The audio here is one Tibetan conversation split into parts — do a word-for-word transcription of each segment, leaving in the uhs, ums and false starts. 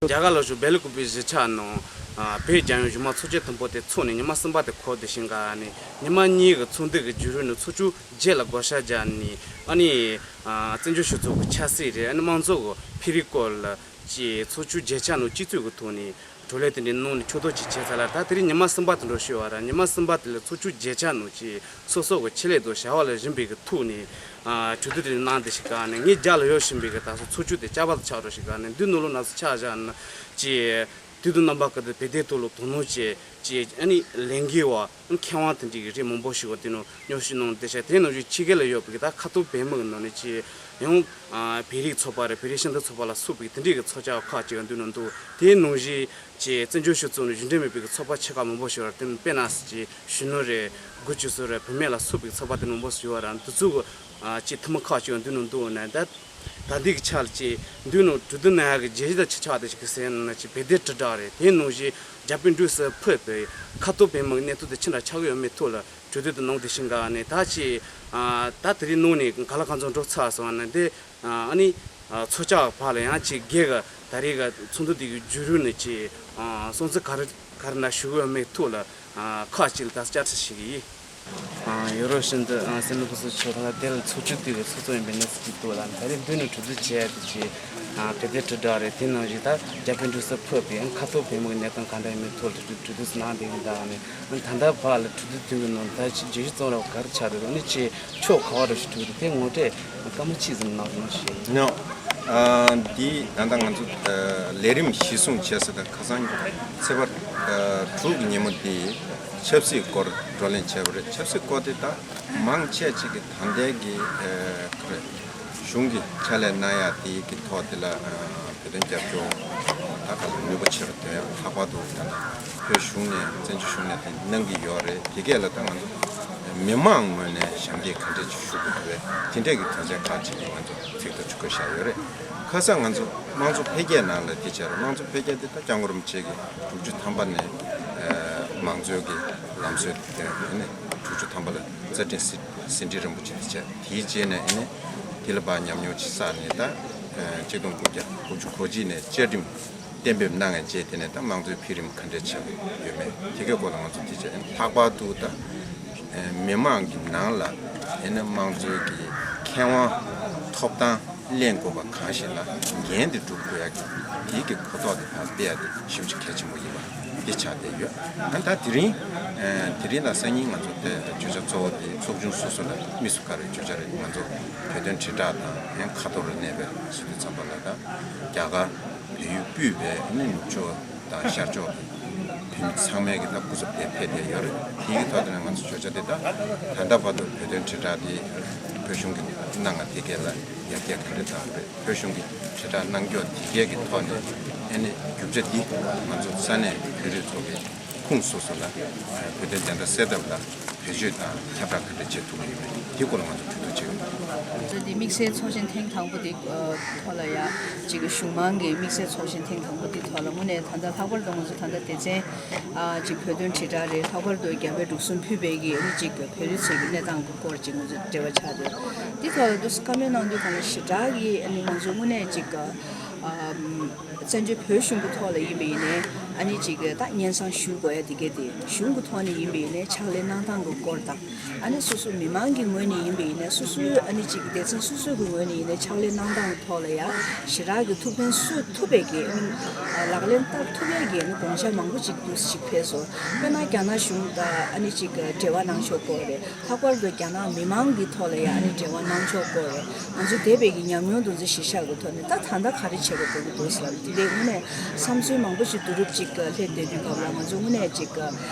རྒྱ་གར་ལ་བཞུགས་སྦེལ་ཀོབ་པའི་གཞིས་ཆགས་ནང་། ཨ། བོད་རྒྱལ་ཡོངས་གཞུང་མང་ཚོགས་ཆེན་དང་པོ་དེ་ཚོགས་ནས་ཉི་མ་གསུམ་པ་དེ་འཁོར་བསྡད་ཤིང་ག་ནས། ཉི་མ་གཉིས་ཀྱི་ཚོགས་འདུ་གི་བརྒྱུད་རིམ་ནང་ཚོགས་ཆུང་བརྒྱད་ལ་བགོ་བཤའ་བརྒྱབ་ནས། ཨ་ནི། ཨ། བཙན་བྱོལ་སྤྱི་ཚོགས་ཀྱི་ཆབ་སྲིད་རེད། ཨ་ནི་དམངས་གཙོ་གི་འཕེལ་རིམ་སྐོར་ལ་ཅིག་ཚོགས་ཆུང་བརྒྱད་ཆ་ནང་གཅིག་མཐུན་གྱི་ཐོག་ནས་གྲོས་ལས་དེ་འདྲའི་གནང་ནས་ཕྱོགས་བསྡོམས་ཅིག་བྱས་ཚར་ལ། ད་དེ་རིང་ཉི་མ་གསུམ་པ་དེ་འགྲོ་ཤོད་པ་ར། ཉི་མ་གསུམ་པ་དེ་ལ་ཚོགས་ཆུང་བརྒྱད་ཆ་ནང་ཅིག་སོ་སོ་གི་ཆེད་ལས་དང་བྱ་བ་ལ་ཞུགས་པའི་གི་ཐོག་ནས། ཨ། གྲོས་བསྡུར་དེ་གནང་བསྡད་ཤིང་ག་ནས། ངའི་རྒྱབ་ལ་ཡོད་བཞིན་པའི་གི་ད་སོ་ཚོགས་ཆུང་དེ་བསྐྱར་དུ་ཆགས་འགྲོ་ཤིང་ག་ནས། མདུན་ནང་ལོགས་ན་སོ་ཆ་བཞག་ན་ཅིག་དུས་དང་རྣམ་པ་ཀུན་ཏུ་བོད་དོན་ཐོག་ལ་དོ་སྣང་བྱེད་ཅིག་ཨ་ནི་ལས་འགུལ་བ། མཁས་དབང་དེ་འདྲའི་གི་རིགས་མང་པོ་ཞིག་བ་དེ་ནང་མཉམ་ཞུགས་གནང་བསྡད་ཤག་དེ་ནང་བཞིན་ཕྱི་རྒྱལ་ལ་ཡོད་པའི་གི་ད་ཁ་ཐོར་བོད་མི་གི་ནང་ནས་ཅིག་ཡང་། ཨ། བོད་རིགས་ཚོགས་པ་རེད། བོད་རིགས་སྤྱི་མཐུན་ཚོགས་པ་ལ་སོགས་པའི་དེ་འདྲའི་གི་ཚོགས་བཅར་ཁག་ཅིག་མདུན་ནང་འདུག་དེ་ནང་བཞིན་ཅིག་བཙན་བྱོལ་སྤྱི་ཚོགས་ནང་གཞུང་འབྲེལ་མེད་པའི་གི་ཚོགས་པ་ཆེ་ཁག་མང་པོ་ཞིག་བར་དེ་ནང་དཔེར་ན་ཅིག་གཞོན་ནུ་རེད། དགུ་བཅུ་སོ་རེད། བུད་མེད་ལ་སོགས་པའི་ཚོགས་པ་དེ་མང་པོ་ཞིག་བར་དེ་ཚོ་གི། ཨ། ཅིག་འཐུས་མི་ཁག་ཅིག་མདུན་ནང་འདུག་ནས། ད་ད་ལྟའི་གི་ཆ་ལ་ཅིག་མདུན་ནང་གྲོས་བསྡུར་གནང་ཡག་གི་བརྗོད་གཞི་དང་ཆེ་ཆགས་དེ་ཞིག་གི་ཟེར་ན་ཅིག་བོད་དོན་དྲིལ་བསྒྲགས་རེད། དེ་ནང་བཞིན་རྒྱ་བལ་འབྲུག་གསུམ་ཕུད་པའི་ཁ་ཐོར་བོད་མི་གི་གནས་སྟངས་དེ་ཅི་འདྲ་ཆགས་ཀྱི་ཡོད་མེད་ཐོག་ལ་གྲོས་བསྡུར་དེ་གནང་བསྡད་ཤིང་ག་ནས། ད་ཅིག་ཨ། ད་དེ་རིང་ནང་ནས་ག་ལ་གང་འཚམ་འགྲོ་ཚར་སོང་ནས། དེ་ཨ་ནི་ཚོགས་བཅར་བར་ལ་ཡང་ཅིག་སྒེར་གི་ད་རེས་གི་ཚོགས་འདུ་དེ་གི་བརྒྱུད་རིམ་ནས་ཅིག་ཨ། སོང་ཚེ་ག་རེ་ག་རེ་འདྲ་ཞུ་གི་ཡོད་མེད་ཐོག་ལ། ཨ། ཁག་ཅིག་ལ་ད་བཅར་འདྲི་ཞུ་གི་ཡིན། ཨ། ཡོ་རོབ་ཤིན་ཏུ། ཨ། སེམས་ལ་ཕུགས་སུ་ཆེ་ཁ་ལ་དེ་ལ་ཚོགས་ཆུང་དེ་གི་ཚོགས་གཙོ་ཡིན་པའི་གནས་ཚུལ་ཅིག་འདུག་ལ། ད་རེས་མདུན་ནས་གྲོས་བསྡུར་བྱས་ཏེ་ཅིག་ཨ། བོད་དོན་དྲིལ་བསྒྲགས་རེད། དེ་ནང་བཞིན་ད་རྒྱ་བལ་འབྲུག་གསུམ་ཕུད་པའི་ཁ་ཐོར་བོད་མི་གི་གནས་སྟངས་ག་འདྲ་ཡིན་མིན་ཐོག་ལ་གྲོས་བསྡུར་གནང་བསྡད་ཡོད་ད་ནི། ཨ། ད་ལྟ་བར་ལ་གྲོས་བསྡུར་དེ་གི་ནང་ད་ཅིག་བརྗོད་གཞི་རྩ་བ་ག་རེ་ཆགས་འདུག་ཨ་ནི་ཅིག་ཕྱོགས་ག་བ་རུ་ཞིག་གྲོས་བསྡུར་དེ་ངོ་སྤྲོད་སྐར་མ་གཅིག་ཙམ་གནང་རོགས་གནང་ཞུ། ཨ། འདི་ད་ལྟ་ང་ཚོ། ཨ། ལས་རིམ་གཞི་བཟུང་བྱས་ཟེར་ད་ཁ་སང་ཚེས་པ། ཨ། དྲུག་གི་ཉིན་མོ་དེ་ཆབ་སྲིད་སྐོར་བགྲོ་གླེང་བྱས་པ་རེད། ཆབ་སྲིད་སྐོར་དེ་ད་མང་ཆེ་ཅིག་གིས་ད་ལྟའི་གི། ཨ། ག་རེ། གཞུང་གི་ཕྱག་ལས་གནང་ཡག་དེ་གི་ཐོག་དེ་ལ། ཨ། བོད་དོན་རྒྱབ་སྐྱོར་ད་ག་ལ་ནུས་པ་ཆེ་རུ་འདོན་ཡག་ལྷག་པར་དུ་ད་ལྟ་བོད་གཞུང་ནས་བཙན་བྱོལ་གཞུང་ནས་དེ་གནང་གི་ཡོད་རེད། དེ་གས་ལ་ད་ང་ཚོ་མི་མང་ངོས་ནས་ཞབས་འདེགས་ག་འདྲས་ཅིག་ཞུ་དགོས་རེད། དེ་འདྲས་ཀྱི་དོན་ཚན་ཁག་ཅིག་གི་ང་ཚོ་ཚིག་ཐག་ཆོད་བཀོད་བཞག་ཡོད་རེད། ཁ་སང་ང་ཚོ་དམངས་གཙོ་འཕེལ་རྒྱས་ནང་ལ་དེ་བྱས་རེད། དམངས་གཙོ་འཕེལ་རྒྱས་དེ་ད་སྐྱབས་མགོན་རིན་པོ་ཆེ་གིས་དྲུག་ཅུ་ཐམ་པ་ནས། ཨ། དམངས་གཙོའི་གི་ལམ་སྲོལ་དེ་ནས་དྲུག་ཅུ་ཐམ་པ་ལ་རྩ་ཁྲིམས་ཟིན་ཟིན་བྲིས་རིན་པོ་ཆེ་དེ་བྱས། དེའི་རྗེས་ནས་ཨ་ནི་དེ་ལ་ཕར་ཉམས་མྱོང་ཅིག་བསགས་ནས། ད་ཆིག་སྟོང་དགུ་བརྒྱ་དགུ་བཅུ་གོ་གཅིག་ནས་བཅའ་ཁྲིམས་གཏན་འབེབས་གནང་བའི་རྗེས་དེ་ནས་ད་དམངས་གཙོའི་འཕེལ་རིམ་ག་འདྲས་ཆགས་ཡོད་མེད་དེ་གའི་སྐོར་ལ་ང་ཚོ་དེ་བྱས། ལྷག་པར་དུ་ད་མི་མང་གི་ནང་ལ་ཨ་ནི་དམངས་གཙོའི་གི་ཁེ་དབང་ཐོབ་ཐང་ལེན་དགོས་པ་གང་ཞིག་ལ་འགན་དེ་སྒྲུབ་དགོས་ཡག་གི་དེའི་གི་གོ་རྟོགས་དེ་ཕར་སྤེལ་ཡག་དེ་ཞེ་པོ་ཅིག་གལ་ཆེན་པོ་ཡིན་པ་འདི་ཆགས་བསྡད་ཡོད། ཨ། ད་དེ་རིང་། ཨ། དེ་རིང་དང་སང་ཉིན་ང་ཚོ་དེ་བརྗོད་བྱ་གཙོ་བོ་དེ་ཚོགས་ཆུང་སོ་སོ་ལ་དམིགས་སུ་བཀར་བའི་བརྗོད་བྱ་རེད། ང་ཚོ་བོད་དོན་དྲིལ་བསྒྲགས་དང་ཨ་ནི་ཁ་ཐོར་རུ་གནས་པའི་སྲིད་དོན་ཚོགས་པ་ལ་ད་རྒྱ་གར་བལ་ཡུལ་སྤོས་པའི་ཨ་ནི་ནུབ་ཕྱོགས་དང་ཤར་ཕྱོགས་ཀྱི་བོད་མི་ཚང་མའི་གི་ད་སྐུ་ཚབ་དེ་ཕེབས་བསྡད་ཡོད་རེད། དེའི་གི་ཐོག་དེ་ནས་ང་ཚོ་བརྗོད་བྱ་དེ་ད་ད་ལྟ་བར་དུ་བོད་དོན་དྲིལ་བསྒྲགས་དེ་བོད་གཞུང་གི་གནང་བ་དེ་གས་ལ་ཡར་རྒྱས་ག་འདྲ་བཏང་རེད། བོད་གཞུང་གི་དྲིལ་བསྒྲགས་གནང་ཕྱོགས་དེ་གས་ཀྱི་ཐོག་ནས་ཨ་ནི་རྒྱུ་ཆ་འདི་ང་ཚོ་ས་གནས་བོད་རིགས་ཚོ་གི་ཁུངས་སོ་སོ་ལ་བོད་དོན་བདེན་མཐའ་གསལ་ཐབས་ལ་བེད་སྤྱོད་དང་ཁྱབ་བསྒྲགས་ག་འདྲ་བྱེད་ཐུབ་ཀྱི་ཡོད་མེད་དེ་སྐོར་ལ་ང་ཚོ་གྲོས་བསྡུར་བྱེད་ཀྱི་ཡོད། འདི་དམིགས་བསལ་ཚོགས་ཆེན་ཐེངས་དང་པོ་དེ་ཐོག་ལ་ཡ་ཅིག་གཞུང་མང་གི་དམིགས་བསལ་ཚོགས་ཆེན་ཐེངས་དང་པོ་དེ་ཐོག་ལ་དངོས་གནས་ད་ལྟ་ལྷག་པར་དུ་ང་ཚོ་ད་ལྟ་སྡེ་ཚན་ཨ་ཅིག་བོད་དོན་དྲིལ་བསྒྲགས་རེད། ལྷག་པར་དུ་རྒྱ་བལ་འབྲུག་གསུམ་ཕུད་པའི་གི་ཨ་ནི་ཅིག་བོད་རིགས་ཚོའི་གི་གནས་སྟངས་ཀྱི་སྐོར་ཅིག་ང་ཚོ་འབྲེལ་བ་ཆགས་འདུག་དེ་ཐོག་ལ་འདུག་བཀའ་མོལ་གནང་དུས་གང་ལ་ཞེ་དྲག་གི་ཨ་ནི་ང་ཚོ་དངོས་གནས་ཅིག་ཨ་བཙན་བྱོལ་བོད་གཞུང་གི་ཐོག་ལ་ཡིན་པ་ཡིན་ནའི་ཨ་ནི་ཅིག་ད་སྙན་སེང་ཞུ་དགོས་ཡ་དེ་གས་དེ་གཞུང་གི་ཐོག་ནས་ཡིན་པ་ཡིན་ནའི་ཕྱག་ལས་གནང་སྟངས་ཀྱི་སྐོར་དང་། ཨ་ནི་སོ་སོ་མི་མང་གི་ངོས་ནས་ཡིན་པ་ཡིན་ནའི་སོ་སོའི་ཨ་ནི་ཅིག་སྡེ་ཚན་སོ་སོའི་གི་ངོས་ནས་ཡིན་ནའི་ཕྱག་ལས་གནང་སྟངས་ཐོག་ལ་ཡ་ཞེ་དྲག་གི་ཐུགས་ཕན་གསོས་ཐུབ་པའི་གི་ཨ་ནི་ལག་ལེན་བསྟར་ཐུབ་ཡས་ཀྱི་ཨ་ནི་དགོངས་འཆར་མང་པོ་ཅིག་འདུག་ཅིག་ཕེབས་སོང་། དཔེར་ན་རྒྱ་ནག་གཞུང་དང་ཨ་ནི་ཅིག་འབྲེལ་བ་གནང་ཕྱོགས་སྐོར་རེད། ལྷག་པར་དུ་རྒྱ་ནག་མི་མང་གི་ཐོག་ལ་ཡ་ཨ་ནི་འབྲེལ་བ་གནང་ཕྱོགས་སྐོར་རེད། ང་ཚོ་འདས་པའི་གི་ཉམས་མྱོང་འདུ་འཛི་གཞིར་བཞག་གི་ཐོག་ནས་ད་ད་ལྟ་ག་རེ་བྱེད་དགོས་དགོས་ཀྱི་འདུག་ཟེར་བ་དེ་འདྲའི་དངོས་གནས་བསམ་ཚུལ་མང་པོ་ཞིག་བསྡུ་རུབ་ཅིག་སླེབས་བསྡད་དུས་སྐབས་ལ་ང་ཚོ་དངོས་གནས་ཅིག་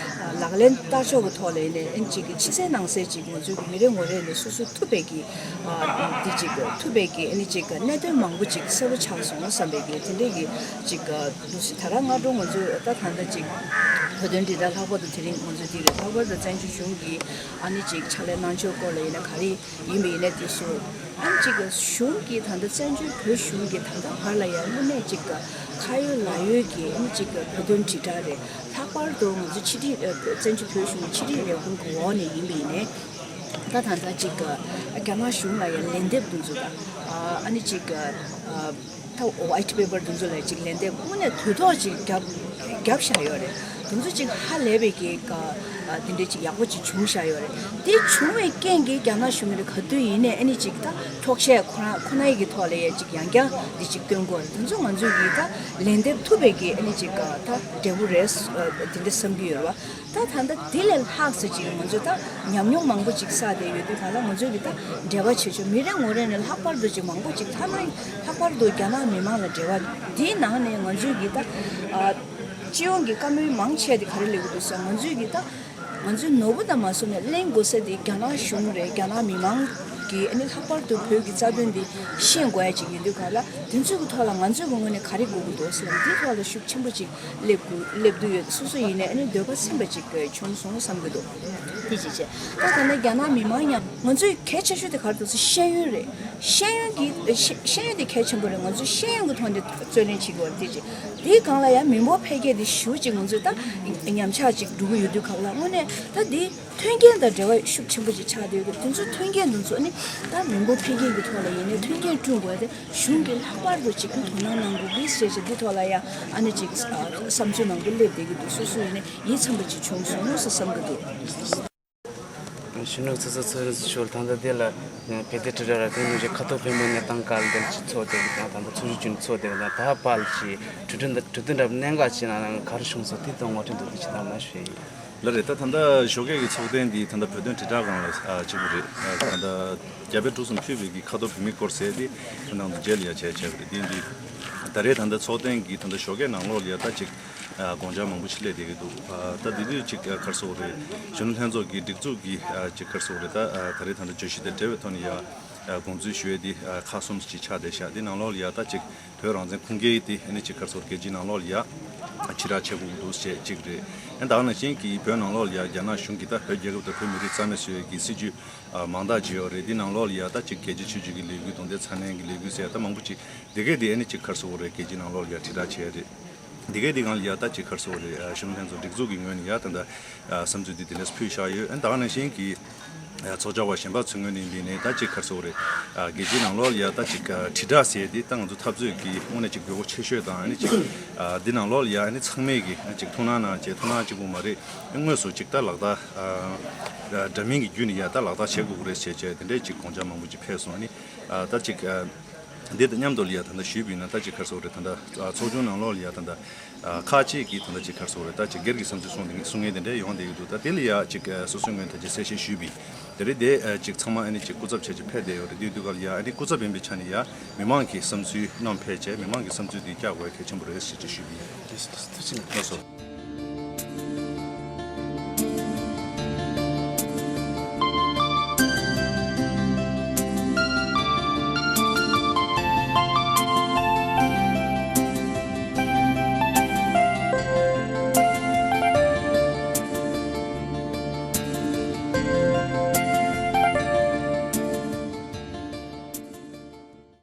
ལག་ལེན་བསྟར་ཕྱོགས་ཀྱི་ཐོག་ལ་ཡིན་ནའི་ཨ་ནི་ཅིག་གི་ཕྱི་གསལ་ནང་གསལ་ཅིག་ང་ཚོའི་གི་མི་རེ་ངོ་རེ་ནས་སོ་སོ་ཐུབ་པའི་གི་འདི་ཅིག་ཐུབ་པའི་གི་ཨ་ནི་ཅིག་གནད་དོན་མང་པོ་ཅིག་གསལ་པོ་ཆགས་སོང་བསམ་པའི་གི་དེ་འདྲའི་གི་ཅིག་འདུག་སེ་ད་རང་སྔ་དྲོ་ང་ཚོས་ད་ད་ལྟ་ཅིག་བོད་དོན་དྲིལ་བསྒྲགས་ལྷག་པར་དུ་དེ་རིང་ང་ཚོས་འདི་རེད། ལྷག་པར་དུ་བཙན་བྱོལ་གཞུང་གི་ཨ་ནི་ཅིག་ཕྱག་ལས་གནང་ཕྱོགས་སྐོར་ལ་ཡིན་ན་ག་རེ་ཡིན་པ་ཡིན་ན་དེ་ཚོ་ཨ་ནི་ཅིག་གཞུང་གི་ད་ལྟ་བཙན་བྱོལ་བོད་གཞུང་གི་ད་ལྟ་བར་ལ་ཡང་དངོས་གནས་ཅིག་ཁ་ཡོད་ལག་ཡོད་ཀྱི་ཨ་ནི་ཅིག་བོད་དོན་དྲིལ་བསྒྲགས་རེད། ལྷག་པར་དུ་ང་ཚོ་ཕྱི་དྲིལ་བཙན་བྱོལ་བོད་གཞུང་ཕྱི་དྲིལ་ལས་ཁུངས་ཀྱི་འོག་ནས་ཡིན་པ་ཡིན་ནའི་ད་ད་ལྟ་ཅིག་རྒྱ་ནག་གཞུང་ལ་ཡང་ལན་འདེབས་འདུག་འཛུགས་དང་ཨ་ནི་ཅིག་ད་ཝའིཊ་པེ་པར་དེ་ཚོ་ལ་ཅིག་ལན་འདེབས་དངོས་གནས་དུས་ཐོག་ཅིག་བརྒྱབ་བརྒྱབ་བཞག་ཡོད་རེད། དེ་ཚོ་ཅིག་ཧ་ལས་པའི་གི་ཀ་ཨ་དེ་འདྲའི་ཅིག་ཡག་པོ་ཅིག་བྱུང་བཞག་ཡོད་རེད། དེ་བྱུང་བའི་རྐྱེན་གྱིས་རྒྱ་ནག་གཞུང་གིས་ག་དུས་ཡིན་ནའི་ཨ་ནི་ཅིག་ད་འཁྱོག་བཤད་ཁོ་རང་ཁོ་ནའི་གི་ཐོག་ལ་ཡ་ཅིག་ཡང་བསྐྱར་འདི་ཅིག་སྟོན་དགོས་རེད། དེ་ཚོ་ང་ཚོས་གི་ད་ལན་འདེབས་ཐུབ་པའི་གི་ཨ་ནི་ཅིག་ཀ་ད་འབྲས་བུ་རེད། དེ་འདྲ་བསམ་གྱི་ཡོད་རེད་བ། ད་ད་ལྟ་དེ་ལས་ལྷག་ཙམ་ཅིག་ང་ཚོས་ད་ཉམས་མྱོང་མང་པོ་ཅིག་བསགས་བསྡད་ཡོད་དུས་གང་ལ་ང་ཚོས་གི་ད་འབྲེལ་བ་བྱེད་ཆོག་མི་རེ་ངོ་རེ་ནས་ལྷག་པར་དུ་ཅིག་མང་པོ་ཅིག་ཐ་ན་ལྷག་པར་དུ་རྒྱ་ནག་མི་མང་ལ་འབྲེལ་བ་དེའི་ནང་ནས་ང་ཚོས་གི་ད་ཨ་སྤྱི་ཡོངས་ཀྱི་བཀའ་མོལ་མང་ཆེ་དེ་ག་རེ་སླེབས་ཀྱི་འདུག་ཟེར་ང་ཚོས་གི་ད་ང་ཚོའི་ནོར་བུ་དང་མ་སོང་ནས་གླེང་དགོས་ས་དེ་རྒྱ་ནག་གཞུང་རེད། རྒྱ་ནག་མི་མང་གི་ཨ་ནི་ལྷག་པར་དུ་བོད་ཀྱི་རྩ་དོན་འདི་ཤེས་དགོས་ཡ་ཅིག་ཡིན་དུས་གང་ལ་དེ་ཚོའི་གི་ཐོག་ལ་ང་ཚོའི་གི་ངོས་ནས་ག་རེ་དགོས་ཀྱི་འདུག་ཟེར་ན་དེའི་ཐོག་ལ་ཤུགས་ཆེན་པོ་ཅིག་སླེབས་དགོས་སླེབས་དུས་ཡོད། སོ་སོ་ཡིན་ནའི་ཨ་ནི་འདོད་པ་ཚིམ་པ་ཅིག་བྱུང་སོང་བསམ་གྱི་འདུག་དེ་ཅིག་བྱས། ད་ད་ནི་རྒྱ་ནག་མི་མང་ཡང་ང་ཚོའི་གལ་ཆེ་ཤོས་དེ་ག་རེ་འདུག་ཟེར་ཤེས་ཡོན་རེད། ཤེས་ཡོན་གྱི་ཤེས་ཤེས་ཡོན་དེ་གལ་ཆེན་པོ་རེད། ང་ཚོས་ཤེས་ཡོན་གྱི་ཐོག་ནས་རྩོད་ལེན་བྱེད་དགོས་པ་དེ་ཅིག་དེའི་སྒང་ལ་ཡང་མི་འབོར་འཕེལ་རྒྱས་དེ་ཞེ་པོ་ཅིག་ང་ཚོས་ད་ཉམས་ཆག་ཅིག་འགྲོ་གི་ཡོད་དུས་སྒང་ལ་དངོས་གནས་ད་དེ་མཐུན་རྐྱེན་དང་འབྲེལ་བ་ཤུགས་ཆེན་པོ་ཅིག་ཆགས་བསྡད་ཡོད་དུས་དེ་ཚོ་མཐུན་རྐྱེན་དེ་ཚོ་ནི་ད་མི་འབོར་འཕེལ་རྒྱས་ཀྱི་ཐོག་ལ་ཡིན་ནའི་མཐུན་རྐྱེན་བསྐྲུན་དགོས་ཏེ། གཞུང་གིས་ལྷག་པར་དུ་ཅིག་དོ་སྣང་གནང་དགོས་ཀྱི་ཞེས་བྱས་འདི་ཐོག་ལ་ཡང་ཨ་ནི་ཅིག་ཨ་བསམ་ཚུལ་མང་པོ་སླེབས་བསྡད་ཀྱི་འདུག་སོ་སོ་ཡིན་ནའི་ཡིད་ཚིམ་པ་ཅིག་བྱུང་སོང་ཟེར་བསམ་གྱི་འདུག་གཞོན་ནུ་ཚོགས་གཙོ་ཚེ་རིང་ཚེ་མཆོག་ད་ལྟ་འདི་ལ་ཕན་བདེ་དྲིལ་བསྒྲགས་ར་དེ་མི་རིགས་ཁ་ཐོར་བོད་མི་གནས་སྟངས་སྐོར་འདིར་ཅིག་ཚོགས་བསྡད་ཀྱི་དང་ད་ལྟ་ཚོགས་ཞུགས་བྱུང་ཚོགས་བསྡད་ཀྱི་དང་ད་བར་ལ་ཅིག་གྲོས་བསྡུར་འདི་གྲོས་བསྡུར་འདྲ་གནད་འགག་ཅིག་ནང་ག་རེ་བྱུང་སོང་དེ་དང་ངོ་སྤྲོད་མདོར་བསྡུས་ཅིག་གནང་ན་ཞུ་ཡ་ཡིན། ལགས་རེད། ད་ད་ལྟ་ཞོགས་ཀས་ཀྱི་ཚོགས་ཐེངས་འདི་ད་ལྟ་བོད་དོན་དྲིལ་བསྒྲགས་སྒང་ལ་ཨ་གཅིག་པུ་རེད། ཨ་ད་ལྟ་རྒྱ་བལ་འབྲུག་གསུམ་ཕུད་པའི་གི་ཁ་ཐོར་བོད་མི་སྐོར་ཟེར་ཏེ་ཁྱེད་རང་ཚོ་མཇལ་ཡ་བྱས་བྱས་པ་རེད། དེ་འདི་ད་རེས་ད་ལྟ་ཚོགས་ཐེངས་ཀྱི་ད་ལྟ་ཞོགས་ཀས་ནང་ལོགས་ལ་ཡ་ད་ཅིག་ཨ་དགོངས་འཆར་མང་པོ་ཞིག་སླེབས་བསྡད་ཀྱི་འདུག་ཨ་ད་དེ་དུས་ཅིག་ཨ་ག་རེ་ཟེར་དགོས་རེད། གཞོན་ནུ་ལྷན་ཚོགས་ཀྱི་སྒྲིག་འཛུགས་ཀྱི་ཨ་ཅིག་ག་རེ་ཟེར་དགོས་རེད། ད་ཨ་ད་རེས་ད་ལྟ་བརྗོད་གཞི་དང་འབྲེལ་བའི་ཐོག་ནས་ཡ་ཨ་དགོངས་ཚུལ་ཞུ་ཡ་འདི་ཨ་ཁག་གསུམ་ཅིག་ཆགས་བསྡད་ཤག་དེ་ནང་ལོགས་ལ་ཡ་ད་ཅིག་བོད་རང་བཙན་ཁུངས་སྐྱེལ་དེ་ཨ་ནི་ཅིག་ག་རེ་ཟེར་དགོས་རེད། རྒྱལ་སྤྱིའི་ནང་ལོགས་ལ་ཡ་ཕྱིར་བསྒྲགས་བྱེད་དགོས་ཀྱི་འདུག་ཅེས་གཅིག་རེད། ཨ་ད་ག་ནང་བཞིན་གྱི་བོད་ནང་ལོགས་ལ་ཡ་རྒྱ་ནག་གཞུང་གིས་ད་བོད་རྒྱལ་ཁབ་དང་བོད་མི་རིགས་རྩ་མེད་བཟོ་ཡས་ཀྱི་སྲིད་ཇུས་ཨ་མང་དག་ཅིག་ཡོད་རེད། དེ་ནང་ལོགས་ལ་ཡ་ད་ཅིག་རྒྱལ་གཅེས་ཆོས་གཅེས་ཀྱི་ལས་འགུལ་དང་དེ་ཚ་ནན་གྱི་ལས་འགུལ་ཟེར་ཡ་ད་མང་པོ་ཅིག་འདི་གས་དེ་ཨ་ནི་ཅིག་ག་རེ་ཟེར་དགོས་རེད། རྒྱལ་སྤྱིའི་ནང་ལོགས་ལ་ཡ་ཕྱིར་བསྒྲགས་བྱས་རེད། འདི་གས་དེ་སྒང་ལ་ཡ་ད་ཅིག་ག་རེ་ཟེར་དགོས་རེད། ཨ་གཞོན་ནུ་ལྷན་ཚོགས་སྒྲིག་འཛུགས་ཀྱི་ངོས་ནས་ཡ་ད་ད་ཨ་བསམ་ཚུལ་འདི་དེ་འདྲས་ཕུལ་བཞག་ཡོད། ཨ་ད་ག་ནང་བཞིན་གྱི་ཨ་ཚོགས་བཅར་བ་གཞན་པ་ཚོའི་ངོས་ནས་ཡིན་པ་ཡིན་ནའི་ད་ཅིག་ག་རེ་ཟེར་དགོས་རེད། ཨ་རྒྱལ་སྤྱིའི་ནང་ལོགས་ལ་ཡ་ད་ཅིག་ཨ་དྲིལ་བསྒྲགས་ཟེར་དེ་ད་ང་ཚོ་འཐབ་རྩོད་ཀྱི་དངོས་གནས་ཅིག་དགོས་མཁོ་ཆེ་ཤོས་དང་ཨ་ནི་ཅིག་ཨ་འདི་ནང་ལོགས་ལ་ཡ་ཨ་ནི་ཚང་མས་ཀྱི་ཨ་ཅིག་ཐུགས་སྣང་གནང་བྱས། ཐུགས་སྣང་གཅིག་པུ་མ་རེད། དངོས་སུ་ཅིག་ད་ལག་བསྟར་ཨ་འདྲ་མིན་གྱི་བརྒྱུད་ནས་ཡ་ད་ལག་བསྟར་བྱེད་དགོས་ཀྱི་རེད་ཟེར་བྱས་དེ་འདྲས་ཅིག་དགོངས་འཆར་མང་པོ་ཅིག་ཕེབས་སོང་། ཨ་ནི་ཨ་ད་ཅིག་ཨ་འདི་དང་མཉམ་དུ་ལ་ཡ་ད་ལྟ་ཞུས་པ་ཡིན་ན་ད་ཅིག་ག་རེ་ཟེར་དགོས་རེད། ད་ལྟ་ཨ་ཚོགས་ཆུང་ནང་ལོགས་ལ་ཡ་ད་ལྟ་ཨ་ཁག་ཅིག་གིས་ད་ལྟ་ཅིག་ག་རེ་ཟེར་དགོས་རེད། ད་ཅིག་སྒེར་གྱི་བསམ་ཚུལ་གསུང་གི་གསུང་མཁན་དེ་འདྲ་ཡོང་བསྡད་ཀྱི་འདུག་ད་དེ་ལ་ཡ་ཅིག་ཨ་སོ་སོའི་ངོས་ནས་ད་ཅིག་གསལ་བཤད་ཞུས་པ་ཡིན། དེ་རིང་དེ་ཨ་ཅིག་ཚང་མ་ཨ་ནི་ཅིག་སྐུ་ཚབ་བྱས་ཅིག་ཕེབས་བསྡད་ཡོད་རེད། དེ་དུས་སྐབས་ལ་ཡ་ཨ་ནི་སྐུ་ཚབ་ཡིན་པའི་ཆ་ནས་ཡ་མི་མང་གི་བསམ་ཚུལ་བསྣམས་ཕེབས་བྱས་མི་མང་གི་བསམ་ཚུལ་དེ་བསྐྱར་དགོས་གལ་ཆེན་པོ་རེད་ཟེར་ཅིག་ཞུས་པ་ཡིན། ལགས་སོ།